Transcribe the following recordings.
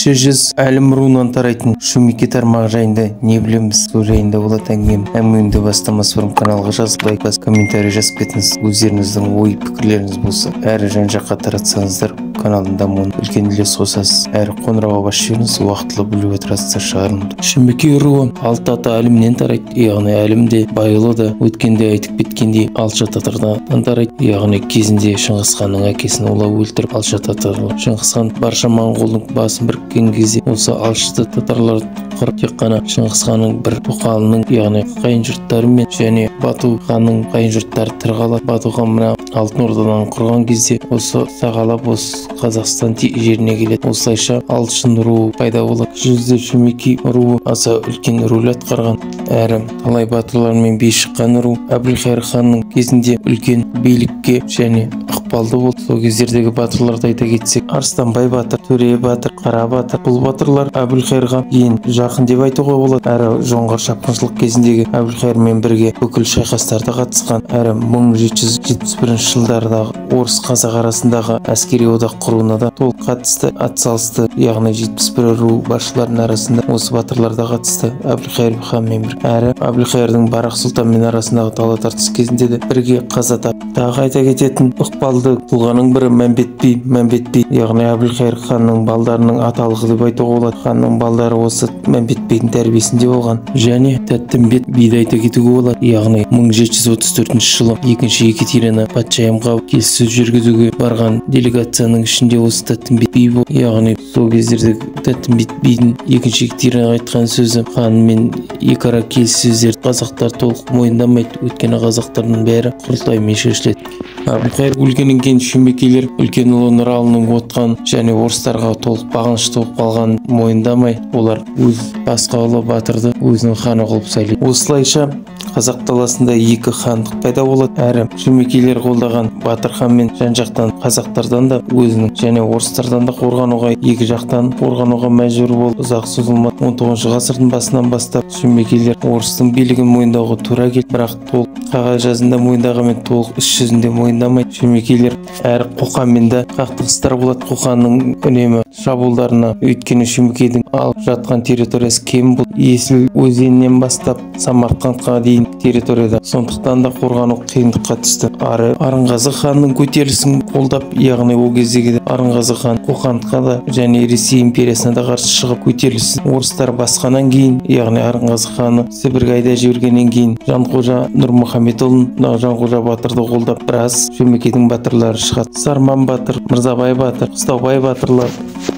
Кіші жүз Әлім руынан тарайтын Шөмекей тармағы жайында не білеміз? Сол жайында болады әңгімем. Әңгімемді бастамас бұрын каналға жазып, лайк басып, комментарий жазып кетіңіз. Өздеріңіздің ой пікірлеріңіз болса, әрі жан-жаққа таратсаңыздар, каналдың дамуына үлкен үлес қосасыз. Әрі қоңырауға басып жіберіңіз, уақытылы біліп отырасыздар шығарымды. Шөмекей руы алты ата Әлімнен тарайды, яғни Әлім де, Байұлы да өткенде айтып кеткендей Алшы татардан тарайды, яғни кезінде Шыңғыс ханның әкесін улап өлтіріп Алшы татарлар. Шыңғыс хан барша моңғолдың басын біріккен кезде осы Алшы татарлар қырып тек қана Шыңғыс ханның бір тоқалының, яғни қайын жұрттары мен және Бату ханның қайын жұрттары тірі қалады. Бату хан мына Алтын Ордадан құрған кезде осы сағалап осы Қазақстан жеріне келеді. Осылайша Алшын руы пайда болады. Жүзде Шөмекей руы аса үлкен рөл атқарған, әрі талай батырлармен би шыққан ру. Әбілқайыр ханның кезінде үлкен билікке және ықпалды болды. Сол кездердегі батырларды айта кетсек, Арыстанбай батыр, Төре батыр, Қара батыр, бұл батырлар Әбілқайырға ең жақын деп айтуға болады. Әрі жоңғар шапқыншылық кезіндегі Әбілқайырмен бірге бүкіл шайқастарда қатысқан, әрі 1771 жылдардағы орыс қазақ арасындағы әскери одақ құруына да толық қатысты, атсалысты. Яғни 71 ру басшыларының арасында осы батырлар да қатысты Әбілқайыр ханмен бірге. Әрі Әбілқайырдың Барақ сұлтанмен арасындағы дала тартыс кезінде де бірге қаза тапты. Тағы айта кететін ықпалды тұлғаның бірі Мәмбет би. Мәмбет би, яғни Әбілқайыр ханның балдарының аталығы деп айтуға болады. Ханның балдары осы Мәмбет бидің тәрбиесінде болған. Және Тәттімбет биді айта кетуге болады. Яғни 1734 жылы екінші Екатерина патшайымға келіссөз жүргізуге барған делегацияның ішінде осы Тәттімбет би болды. Яғни сол кездерде Тәттімбет бидің екінші Екатеринаға айтқан сөзі, ханмен екі ара келіссөздерді қазақтар толық мойындамайды, өйткені қазақтардың бәрі құрылтаймен шешіледі. Әбілқайыр өлгеннен кейін Шөмекейлер үлкен ұлы Нұралының отқан және орыстарға толық бағынышты болып қалғанын мойындамай, олар өз басқа ұлы батырды өзінің ханы қылып сайлайды. Осылайша қазақ даласында екі хандық пайда болады. Әрі Шөмекейлер қолдаған батыр хан мен жан-жақтан қазақтардан да өзінің және орыстардан да қорғануға, екі жақтан қорғануға мәжбүр болды. Ұзақ созылмады. 19 ғасырдың басынан бастап Шөмекейлер орыстың билігін мойындауға тура келді, бірақ толық қағаз жазында мойындағанмен толық іс жүзінде мойындамайды. Шөмекейлер әрі Қоқанмен де қақтығыстар болады. Қоқанның үнемі шабуылдарына, өйткені Шөмекейдің алып жатқан территориясы кең болды. Есіл өзенінен бастап Самарқандқа дейін территорияда, сондықтан да қорғану қиындыққа түсті. Ары Арынғазы ханның көтерілісін қолдап, яғни ол кездегі Арынғазы хан Қоқандқа да және Ресей империясына да қарсы шығып көтерілісін орыстар басқаннан кейін, яғни Арынғазы ханы Сібірге айдап жібергеннен кейін Жанқожа Нұрмұхамедұлын, Жанқожа батырды қолдап біраз Шөмекейдің батырлары шығады. Сарман батыр, Мырзабай батыр, Қыстаубай батырлар,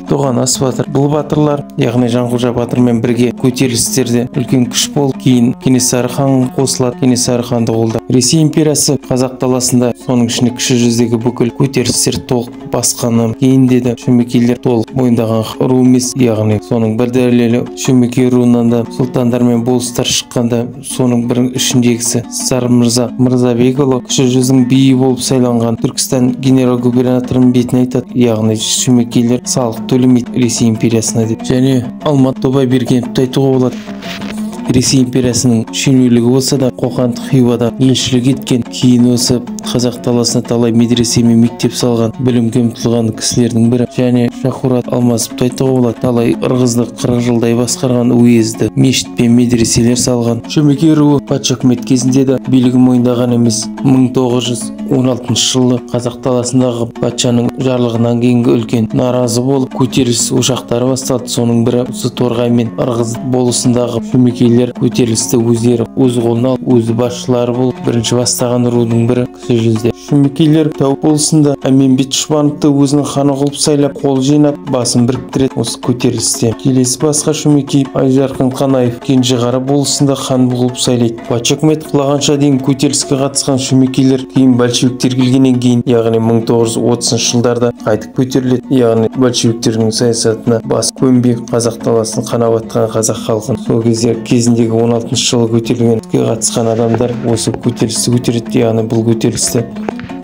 Тоғанас батыр. Бұл батырлар, яғни Жанқожа батырмен бірге көтерілістерде үлкен күш болып, кейін Кенесары хан қосылады, Кенесары ханды қолдап. Ресей империясы қазақ даласында, соның ішінде кіші жүздегі бүкіл көтерілістер толық басқаннан кейін деді Шөмекейлер толық мойындаған ру емес. Яғни соның бір дәлелі Шөмекей руынан да сұлтандар мен болыстар шыққанда, соның бір ішіндегісі Сармырза Мырзабекұлы кіші жүздің биі болып сайланған Түркістан генерал-губернаторының бетін айтады, яғни Шөмекейлер салық төлемейді Ресей империясына деп. Және Алмат Тобайбергеновті айтуға болады. Ресей империясының шенеулігі болса да Қоқанд Хиуада елшілік еткен, кейін осы қазақ даласына талай медресе мен мектеп салған, білімге ұмтылған кісілердің бірі. Және Шахурат Алмасовты айтуға болады. Талай Ырғызды 40 жылдай басқарған, уезді мешіт пен медреселер салған. Шөмекей руы патша үкімет кезінде де билігін мойындаған емес. 1916 жылы қазақ даласындағы патшаның жарлығынан кейінгі үлкен наразы болып көтеріліс ошақтары басталды. Соның бірі осы Торғай мен Ырғыз болысындағы Шөмекейлер көтерілісті өздері өз қолына алып, өзі басшылары болып бірінші бастаған рудың бірі кіші жүзде. Шөмекейлер Тәуіп болысында Әменбет Жұбановты өзінің ханы қылып сайлап, қол жинап басын біріктіреді осы көтерілісте. Келесі басқа Шөмекей Айжарқын Қанаев Кенжеғара болысында хан болып сайлайды. Патша үкімет құлағанша дейін көтеріліске қатысқан Шөмекейлер кейін большевиктер келгеннен кейін, яғни 1930 жылдарда қайтып көтеріледі. Яғни большевиктердің саясатына бас көнбей қазақ даласын қанап атқан қазақ халқын сол кезде кезіндегі 16 жылы көтерілген қатысқан адамдар осы көтерілісті көтереді. Яғни бұл көтерілісті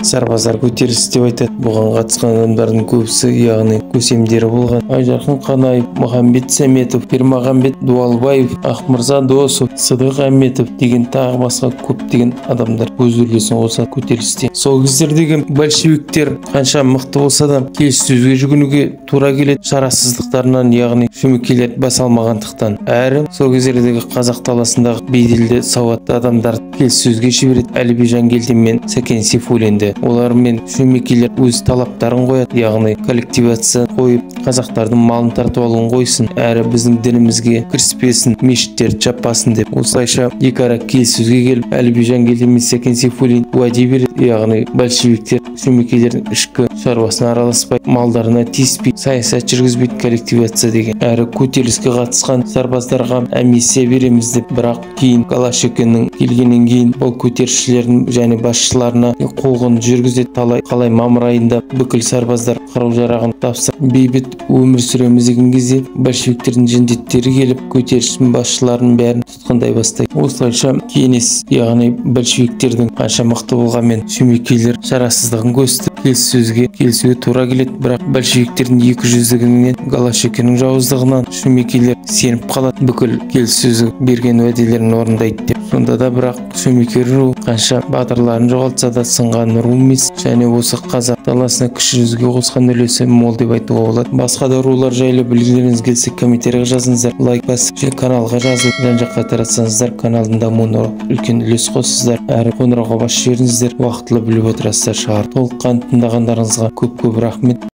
сарбаздар көтерілісі деп айтады. Бұған қатысқан адамдардың көбісі, яғни көсемдері болған Айжарқын Қанаев, Мұхамбет Сәметов, Ермағанбет Дуалбаев, Ақмырза Досов, Сыдық Әметов деген тағы басқа көптеген адамдар өз үлесін қосады көтерілісте. Сол кездердегі большевиктер қанша мықты болса да келіссөзге жүгінуге тура келеді шарасыздықтарынан, яғни шөмекейлер баса алмағандықтан. Әрі сол кездердегі қазақ даласындағы беделді сауатты адамдар келіссөзге жібереді Әліби Жангелдин мен Сәкен Сейфуллинді. Олармен шөмекейлер өз талаптарын қояды, яғни коллективация қойып қазақтардың малын тартып алуын қойсын, әрі біздің дінімізге кіріспесін, мешіттерді жаппасын деп. Осылайша екі ара келіссөзге келіп Әліби Жангелдин мен Сәкен Сейфуллин уәде береді, яғни большевиктер шөмекейлердің ішкі шаруасына араласпай, малдарына тиіспей, саясат жүргізбейді, коллективация деген. Әрі көтеріліске қатысқан сарбаздарға амнистия береміз деп. Бірақ кейін Голощекиннің келгеннен кейін бұл көтерілісшілердің және басшыларына қуғын жүргізеді. Талай қалай мамыр айында бүкіл сарбаздар қару-жарағын тапсырып бейбіт өмір сүреміз деген кезде большевиктердің жендеттері келіп көтерілістің басшыларының бәрін тұтқындай бастайды. Осылайша кеңес, яғни большевиктердің қанша мықты болғанмен шөмекейлер шарасыздығын көрсетіп келіссөзге келісуге тура келеді. Бірақ большевиктердің екіжүздігінен, Голощекиннің жауыздығынан шөмекейлер сеніп қалады, бүкіл келіссөзі берген уәделерін орындайды деп. Сонда да бірақ шөмекей ру қанша батырларын жоғалтса да сынған ру емес, және осы қазақ даласына кіші жүзге қосқан үлесі мол деп айтуға болады. Басқа да рулар жайлы білгілеріңіз келсе комментарийға жазыңыздар, лайк басып және каналға жазылып жан-жаққа таратсаңыздар каналдың дамуына үлкен үлес қосасыздар. Әрі қоңырауға басып жіберіңіздер, уақытылы біліп отырасыздар шығар. Толыққанды тыңдағандарыңызға көп-көп рахмет.